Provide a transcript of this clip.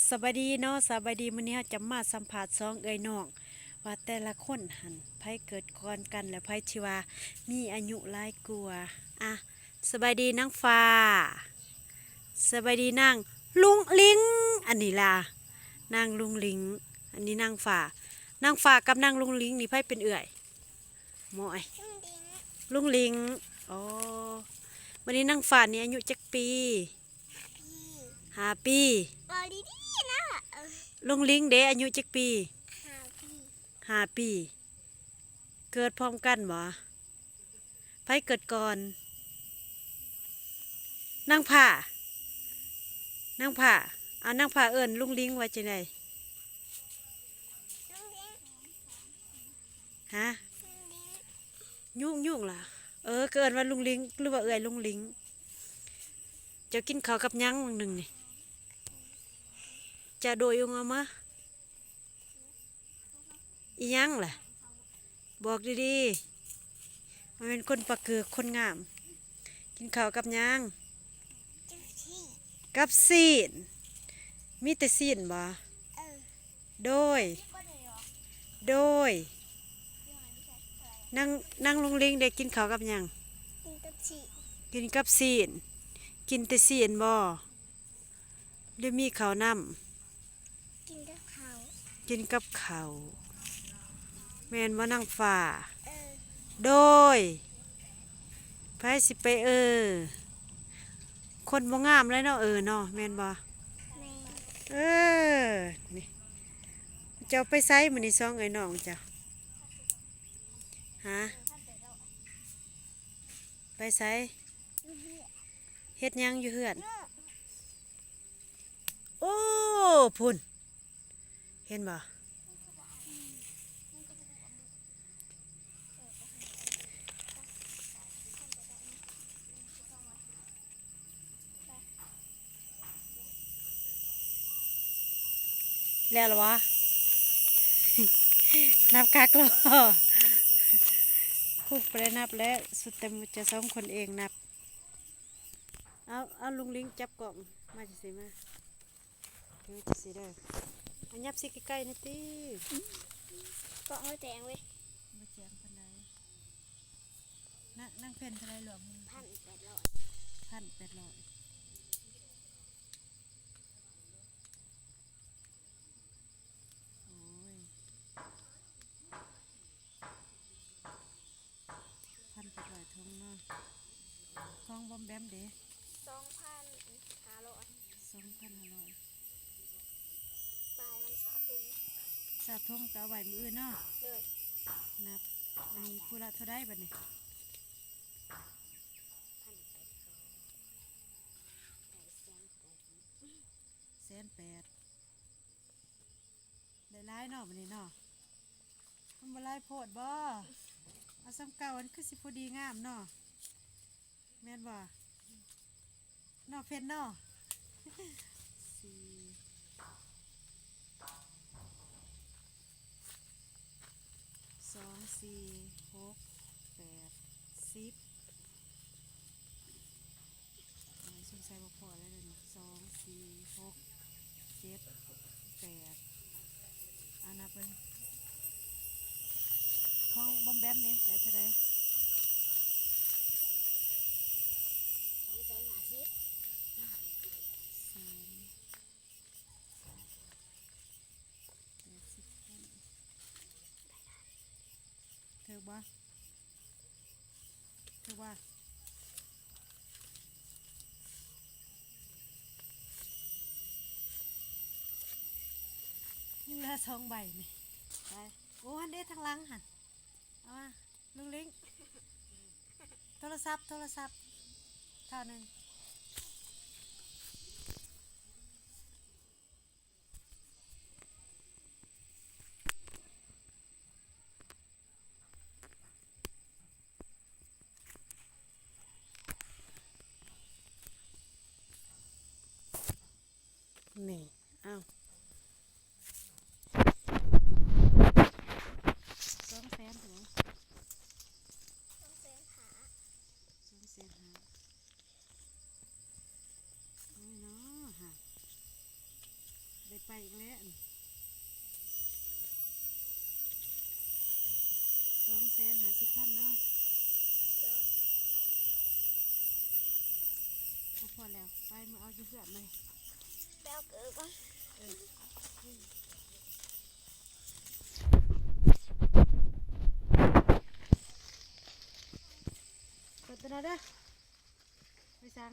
ສະບາຍດີເນາະ ສະບາຍດີ. ມື້ນີ້ເຮົາຈະມາສຳພາດສອງເອື້ອຍນ້ອງ ວ່າແຕ່ລະຄົນຫັ້ນ ໃຜເກີດກ່ອນກັນ ແລະ ໃຜທີ່ວ່າມີອາຍຸຫຼາຍກວ່າ. ອ່ະ ສະບາຍດີນາງຟ້າ. ສະບາຍດີນາງລຸງລິງ. ອັນນີ້ລະ ນາງລຸງລິງ. ອັນນີ້ນາງຟ້າ. ນາງຟ້າກັບນາງລຸງລິງນີ້ໃຜເປັນເອື້ອຍ? ໝອຍ ລຸງລິງ. ອໍ ບັດນີ້ນາງຟ້ານີ້ອາຍຸຈັກປີ? ຫ້າປີ. ເວົ້າດີໆນະ. ເອີ ລຸງລິງເດ ອາຍຸຈັກປີ? ຫ້າປີ. ຫ້າປີ. ເກີດພ້ອມກັນບໍ່? ໃຜເກີດກ່ອນ? ນາງພ້າ. ນາງພ້າ. ເອົາ ນາງພ້າເອີ້ນລຸງລິງວ່າຈັ່ງໃດ? ລຸງລິງ. ຮະ? ລຸງລິງ. ຍຸງໆລະ. ເອີ ກໍເອີ້ນວ່າລຸງລິງ ຫຼືວ່າເອື້ອຍລຸງລິງ. ເຈົ້າກິນເຂົ້າກັບຫຍັງຫວ່າງໜຶ່ງນີ້? ຈະໂດຍອົງເອົາມາ ອີຫຍັງລະ? ບອກດີໆ. ມັນເປັນຄົນປາກເກີກຄົນງາມ. ກິນເຂົ້າກັບຫຍັງ? ກັບຊີ້ນ. ກັບຊີ້ນ. ມີແຕ່ຊີ້ນບໍ່? ເອີ. ໂດຍ ໂດຍ. ນາງ ນາງລຸງລິງໄດ້ກິນເຂົ້າກັບຫຍັງ? ກິນກັບຊີ້ນ. ກິນກັບຊີ້ນ. ກິນແຕ່ຊີ້ນບໍ່ ຫຼືມີເຂົ້ານຳ? ກິນກັບເຂົ້າ. ກິນກັບເຂົ້າ. ແມ່ນບໍ່ນາງຟ້າ? ເອີ. ໂດຍ. ໃຜຊິໄປເອີ? ຄົນບໍ່ງາມເລີຍເນາະ ເອີເນາະ ແມ່ນບໍ່? ແມ່ນ. ເອີ ນີ້ ເຈົ້າໄປໃສມື້ນີ້ ສອງເອື້ອຍນ້ອງເຈົ້າ? ຮະ? ໄປໃສ? ເຮັດຫຍັງຢູ່ເຮືອນ? ໂອ້ ພຸ້ນ ເຫັນບໍ່? ແລ້ວລະຫວາ? ນັບຄັກລະ. ຄູບໍ່ໄດ້ນັບແລ້ວ ສຸດແຕ່ໝູ່ເຈົ້າສອງຄົນເອງນັບ. ເອົາ ເອົາ ລຸງລິງຈັບກ້ອງມາຈັ່ງຊີ້ມາ. ເອີ ຈັ່ງຊີ້ເດີ. ອັນ ຫຍັບຊິໃກ້ໆແດ່ຕິ. ເກາະເຮົາແຈ້ງເວີຍ. ບໍ່ແຈ້ງປານໃດ. ນາງ ນາງເພັນເທົ່າໃດລວມ? ພັນແປດຮ້ອຍ. ພັນແປດຮ້ອຍ. ໂອ້ຍ. ພັນແປດຮ້ອຍຖົງເນາະ. ຂອງບອມແບມເດ? ສອງພັນຫ້າຮ້ອຍ. ສອງພັນຫ້າຮ້ອຍ. ປາຍມັນຊາວຖົງ. ຊາວຖົງກໍເອົາໄວ້ມື້ອື່ນເນາະ. ໂດຍ. ນັບ ອັນນີ້ຜູ້ລະເທົ່າໃດບັດນີ້? ແສນແປດ. ໄດ້ຫຼາຍເນາະບັດນີ້ເນາະ. ມັນບໍ່ຫຼາຍໂພດບໍ່? ເອົາສ່ຳເກົ່າ ອັນຄືຊິພໍດີງາມເນາະ ແມ່ນບໍ່? ເນາະເພັນເນາະ. ສີ່ ສອງ ສີ່ ຫົກ ແປດ ສິບ. ໂອ້ຍ ສົງໄສບໍ່ພໍແລ້ວເດນີ້. ສອງ ສີ່ ຫົກ ເຈັດ ແປດ. ອ່າ ນັບເບິ່ງ ຂອງບອມແບມເດ ໄດ້ເທົ່າໃດ? ສອງແສນຫ້າສິບ. ສອງ ແປດສິບພັນ. ຖືກບໍ່? ຖືກບໍ່? ຍັງເຫຼືອສອງໃບນີ້. ໄປ. ໂອ້ ຫັ້ນເດ້ ທາງຫຼັງຫັ້ນ. ເອົາມາ ລຸງລິງ. ໂທລະສັບ ໂທລະສັບ ເທົ່າໜຶ່ງ. ນີ້ ເອົາ ສອງແສນເທົ່າໃດ? ສອງແສນຫ້າ. ສອງແສນຫ້າ. ໂອ້ຍເນາະ ຫາ ໄດ້ ໄປອີກແລ້ວ ສອງແສນຫ້າສິບພັນເນາະ. ໂດຍ ໂອ້ ພໍແລ້ວ ໄປ ເມືອເອົາຢູ່ເຮືອນເລີຍ. ໄປເອົາເກີບກ່ອນ. ເອີ ເປີດຕົວນັ້ນເດີ. ໄປສັງ?